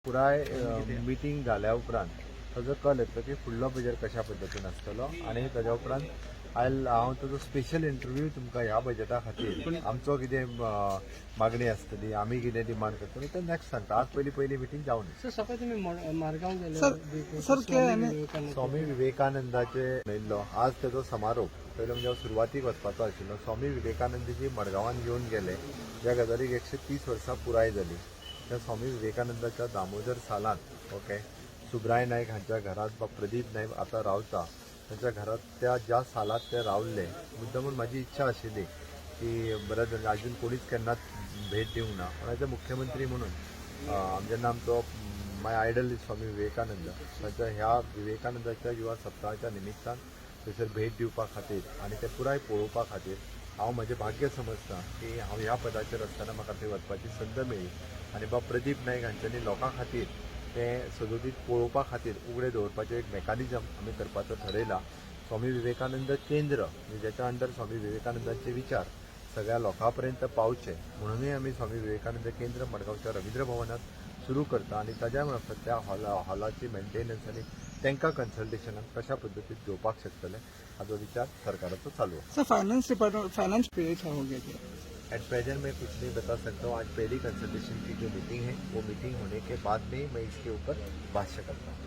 पुराय मिटींग जाल्या उपरांत ताजो कल येतलो की फुडलो बजेट कशा पद्दतीन आसतलो आनी ताज्या उपरांत आयल हांव ताजो स्पेशल इंटरव्यू तुमकां ह्या बजेटा खातीर आमचो कितें मागणी आसतली, आमी कितें डिमांड करतले तें नेक्स्ट सांगता. आज पयली पयली मिटींग जावन सर, सकाळी तुम्ही मारगांव गेले. सर, सर, क्या है ना- विवेकानंद स्वामी विवेकानंदाचे मेळिल्लो आज तेजो समारोप. पयलो म्हणजे हांव सुरवातीक वचपाचो आशिल्लो. स्वामी विवेकानंदजी मडगांवान येवन गेले ज्या गजालीक 130 वर्सां पुराय जाली, त्या स्वामी विवेकानंदाच्या दामोदर सालांत, ओके, सुब्राय नायक हांच्या घरात बा प्रदीप नायक आतां रावता तांच्या घरात त्या ज्या सालांत ते रावल्ले, मुद्दाम म्हूण माझी इच्छा आशिल्ली की बऱ्याच जाणांनी अजून कोणीच केन्नाच भेट दिवंक ना, पण एज अ मुख्यमंत्री म्हणून जेन्ना आमचो my idol is Swami Vivekananda, ताच्या ह्या विवेकानंदाच्या युवा सप्ताहाच्या निमित्तान थंयसर भेट दिवपा खातीर आनी ते पुराय पळोवपा खातीर हांव म्हजें भाग्य समजता की हांव ह्या पदाचेर आसतना म्हाका थंय वचपाची संद मेळ्ळी आनी बाब प्रदीप नायक हांच्यांनी लोकां खातीर तें सदोदीत पळोवपा खातीर उगडे दवरपाचें एक मेकॅनिजम आमी करपाचो ठरयला. स्वामी विवेकानंद केंद्र म्हणजे ज्याच्या अंडर स्वामी विवेकानंदांचे विचार सगळ्या लोकां पर्यंत पावचे म्हणूनय आमी स्वामी विवेकानंद केंद्र मडगांवच्या रवींद्र भवनात सुरू करता आनी ताज्या मार्फत त्या हॉलाची मेंटेनन्स आनी तांकां कन्सल्टेशनाक कशा पद्दतीन घेवपाक शकतले हाजो विचार सरकाराचो चालू आसा. Sir, finance department, finance pay हो गया क्या? एट प्रेजेंट मैं कुछ नहीं बता सकता हूँ. आज पहली कंसल्टेशन की जो मीटिंग है, वो मीटिंग होने के बाद में मैं इसके ऊपर भाष्य करता हूँ.